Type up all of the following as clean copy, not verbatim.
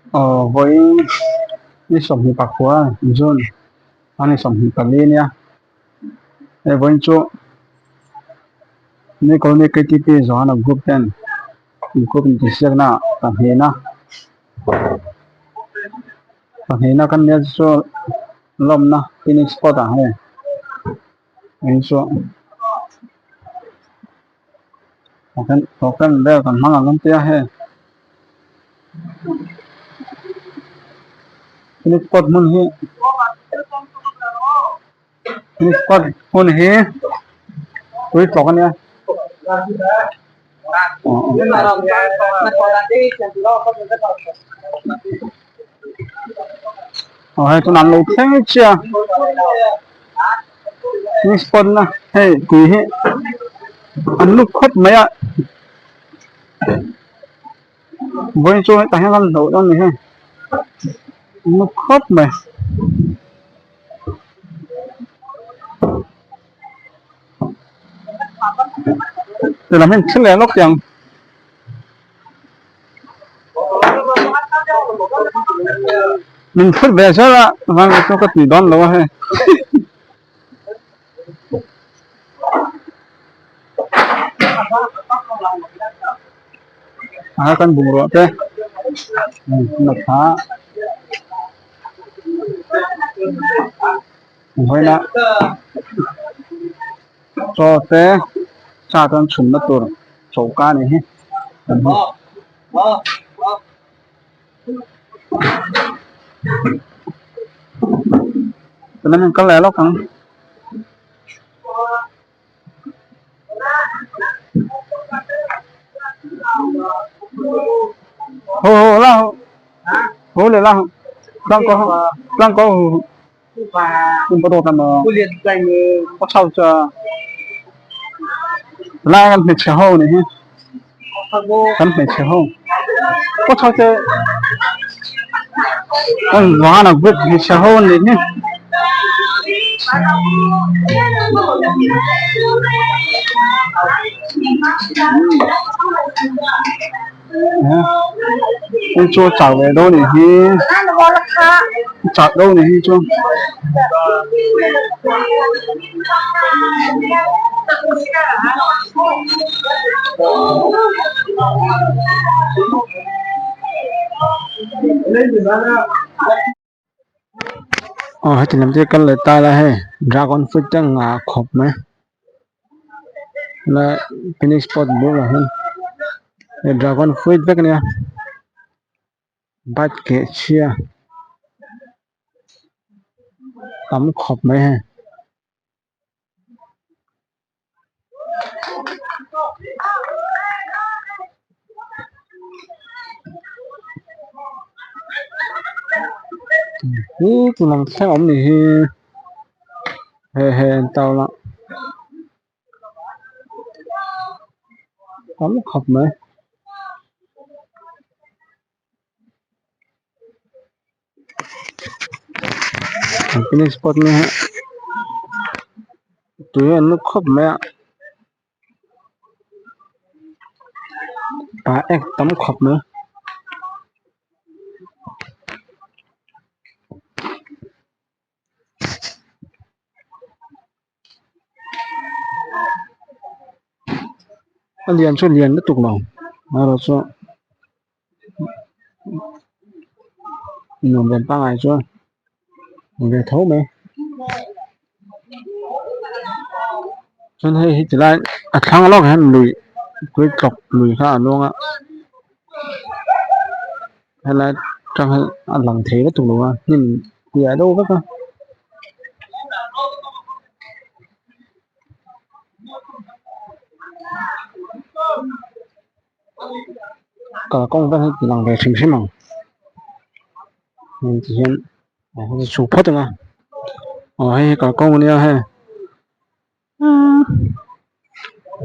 Aw vawiin ni 25 June a ni 24 nia hei vawiin chu ni colony ktp Johana group ten group intihsiakna pahnihna pahnihna kan nia chu lawmna picnic spot ah hei vawiin chu. Programme vel kan hmang ang an tia hei picnic spot hmun hi picnic spot hmun hi tui tawk a nia. Aw hei tunah an lo thleng chiah a picnic spot na hei tui hi an lut khawp mai a vawiin chu hetah hian an hloh dawn a ni hei an lut khawp mai. Ti lam hian thil leh lawk teh ang. Min phut ve zel a van chu ka tui dawn lo a hei. A kan bungrua te natha vawiina chaw te cha chuan chhunna tur choka a ni hi kan hmu. Tuna min kal leh lawk ang. Ho ho la ho ho le la ho tlang ko tlang ko ho lai kan hmeichhe ho ni hi kan hmeichhe ho kaw chho che kan van a group hmeichhe ho ni hi. Hei chu chak ve dawn anih hi chak dawn anih hi chu aw heti lam te kal leh ta ila hei dragon fruit te ngah khawp mai helai picnic spot bulah hian hei dragon fruit vek ania bike keh chhia tam khawp mai hei. Hi ti lang thleng awm ni hi he he an tau la tam khawp mai. Picnic spot na hi tui an lu khawp mai a ah ek tam khawp mai. A lian chu lian lutuk lo amaherawh chu nuam ve pangngai chu a ve tho mai chuan hei hi tilai a thlang lawk hian lui tui tlawk lui kha a luang a helai tang hi a lang thei lutuk lo a hnim piah deuh vek a. Kalkawng vel hi ti lang ve hrim hrim ang heng ti hian chhuk phawt ang a aw hei hi kalkawng ania hei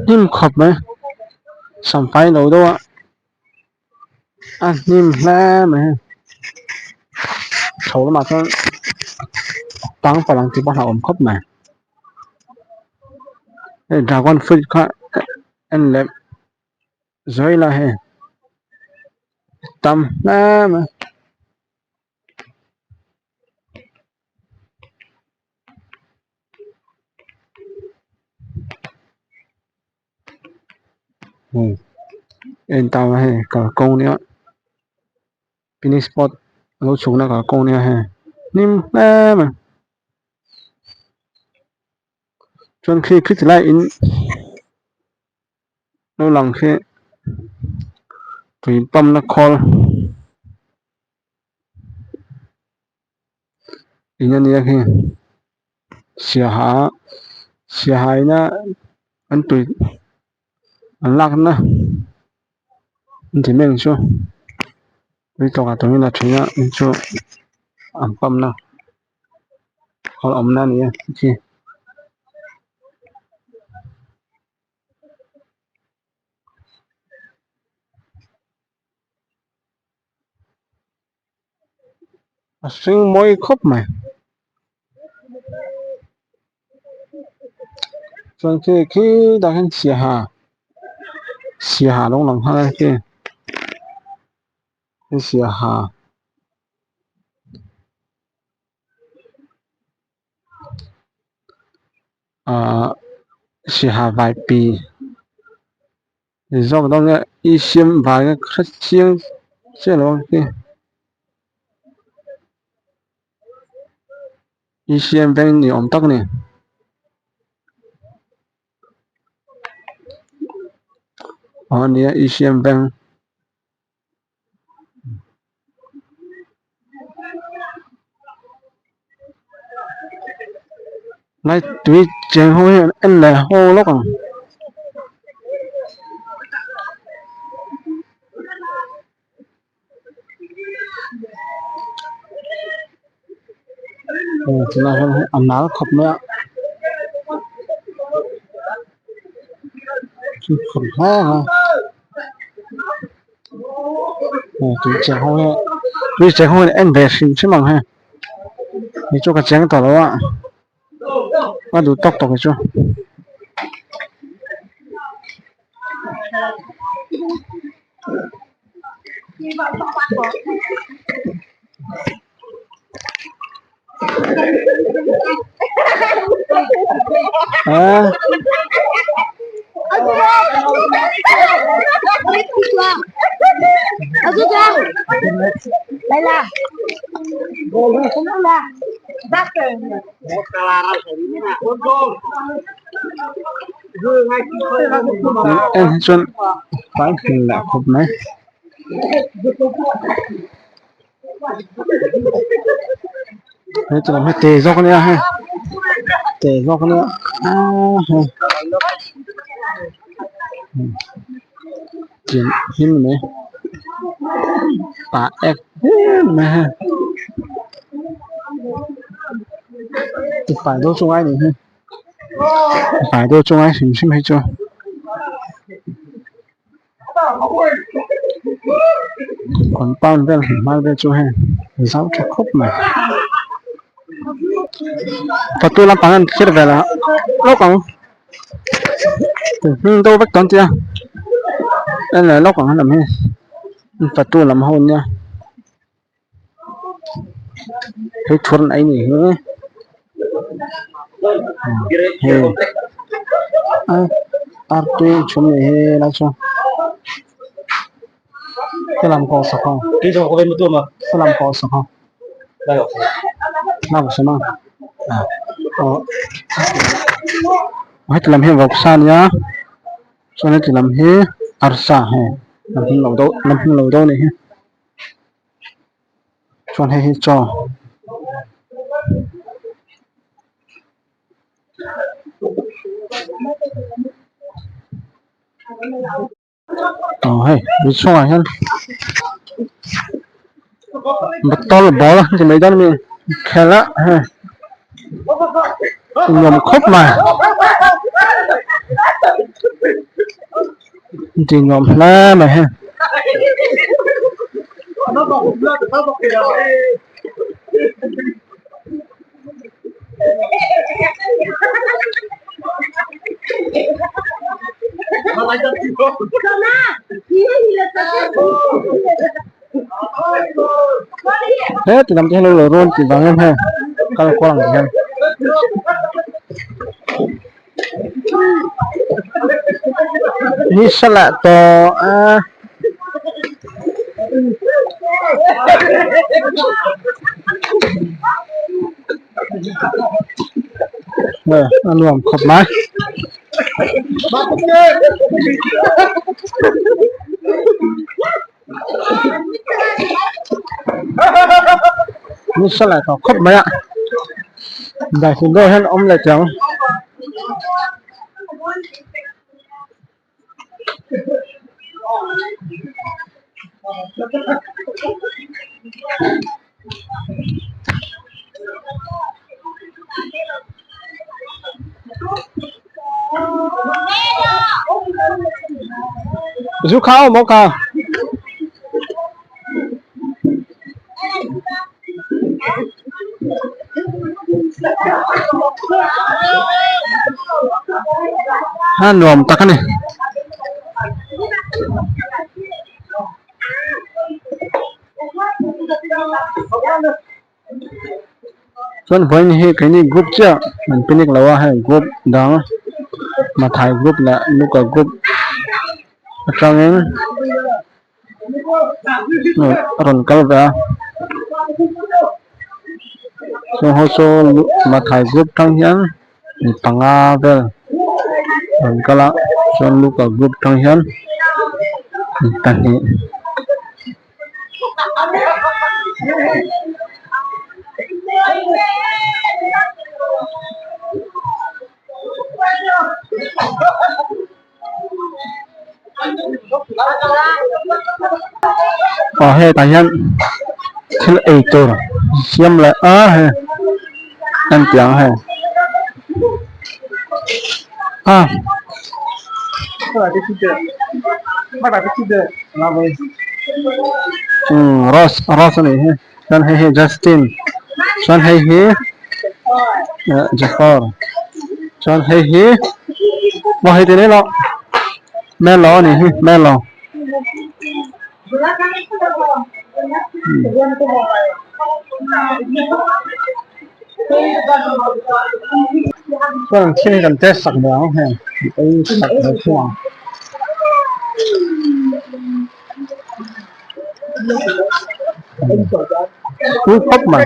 hnim khawp mai samfai lo deuh a a hnim hle mai hei chho lamah chuan tang palh ang tih pawh a hlauhawm khawp mai hei dragon fruit kha en leh zuai la hei tam hle mai. Hei en ta ila hei kalkawng nia picnic spot lo chhukna kalkawng nia hei hnim hle mai chuan khi khi ti lai in lo lang khi tui pump na khawl. In ania khi siaha siaha ina an tui an lakna an ti mek chu tui tawkah tui la thin a chu an pump na a awmna a ni a khi. A hring mawi khawp mai chuan khi khi tah khian siaha siaha lo lang nghal a khi siaha. Ahh siaha vaipi. Zawk dawn nge i siam vai nge ka hre chiang chiah lo ang khi i siam veng ni awm tak a ni aw nia i siam veng. Lai tui cheng ho hi an en leh ho lawk ang. Heng tunah hian a nal khawp mai a khawp hle a. Tui cheng ho hi tui cheng ho hi en ve hrim hrim ang hei hei chu ka cheng tawh lo a a duh tawk tawk hi chu. En hi chuan fai hmel lah khawp mai. He ti lam hi te zawk ania hei te zawk ania aaa hei tin hlim mai pah ek em mai hei fai deuh chu ngai nih hi fai deuh chu ngai hrim hrim hi chu. Compound vel hmuhmal vel chu hei zau tha khawp mai photo lampang an thlir vel a lawk ang hming deuh vek dawn tia en leh lawk ang helam hi photo lam ho ania hei thur an ei ni hi hei artui chhum ni hi lai chu helam pawh sak ho helam pawh sak ho aw heti lam hi vawksa a nia chuan heti lam hi arsa hei lam hming lo deuh lam hming lo deuh a nih hi. Chuan hei hi chaw aw hei in chhungah hian bottle ball an ti mai dawn ami khel a hei nuam khawp mai Ti nuam hle mai hei. He ti lam te hian lo rawn tih vang em hei kal kual ang ti hian. Ni sa leh tawh a. A nuam khawp mai. Ni sa leh tawh khawp mai a daihlim deuh hian awm leh teh ang. Zu kha awm bawk a. A nuam tak a ni. Chuan vawiin hi keini group chiah an picnic lo a hei group dang Mathai group leh Luka group atangin a rawn kal ve a chung ho chu Mathai group tang hian mi panga vel a rawn kal a chuan Luka group tang hian mi pahnih. Aw hetah hian thil ei tur siam leh a hei en tih ang hei a. Umm rose rose a nih hi chuan hei hi justin chuan hei hi eh jafar chuan hei hi maw hei ti mai lo melo a nih hi melo. Chuan thil hi kan test sak ve ang heng ei sak ve thung ang. Tui khawp mai.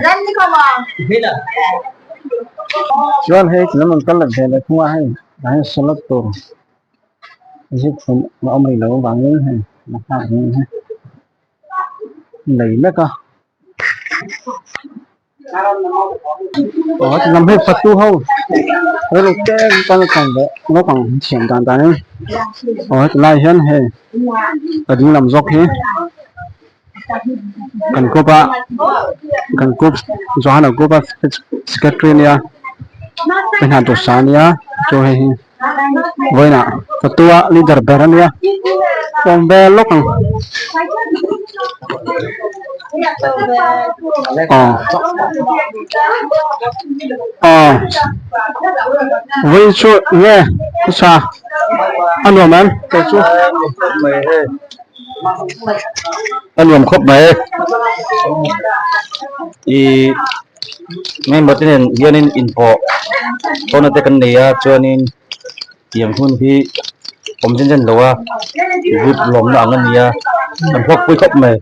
Chuan hei ti lam an kal let ve leh thung a hei tah hian salad tur zuk fum a awm rih loh avangin hei a nghak ang hei lei mek a. Aw lam hei fatu ho rel te tan a chan leh naupang thiam dan dan in aw heti lai hian hei a ding lam zawk hi kan group a kan group Johana group a secretary ania hna dawhsan ania chu hei hi. Vawiinah Fatua leader ber a nia awm ve lawk ang aw aw vawiin chu nge hmasa a nuam em kei chu a nuam khawp mai ih Member te nen hianin inpawh tawnna te kan nei a chuanin tiang hun hi awm zen zen lo a group lawmna ang a ni a an hlawkpui khawp mai.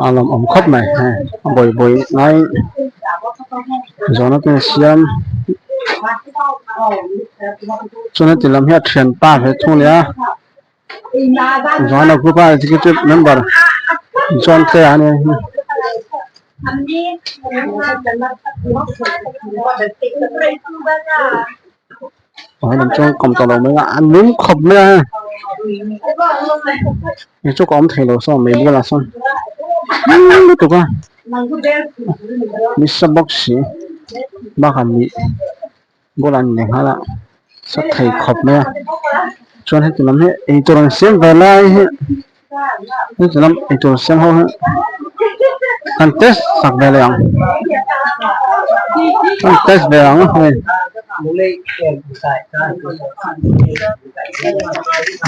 A lawmawm khawp mai hei a bawi bawi lai zawhna te siam chuan heti lam hi a thianpa ve thung a nia. Joana group a executive member John te a nia hi. Aw lam chuan kawm tawh lo mai a an lum khawp mai a hei chu ka awm thei lo saw mai bulah sawn lutuk a nisa bawk si bakah nih bulah an nei nghal a sa thei khawp mai a chuan heti lam hi eitur an siam ve lai hi heti lam eitur siam ho hi kan test sak ve leh ang kan test ve ang hei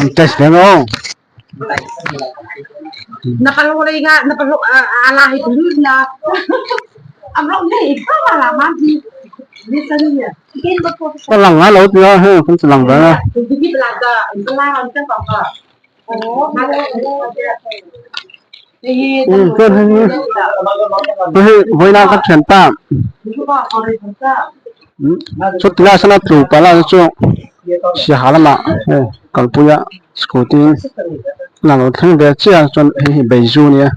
an test ve ang aw. Ka lang ngai lo tia hei kan ti lang ber a. Umm chuan hei hi hei hi vawiina ka thianpa chuti lai sawn a tlu palh a chu siaha lamah hei kalpui a scooty in a lo thleng ve chiah a chuan hei hi beizu a nia.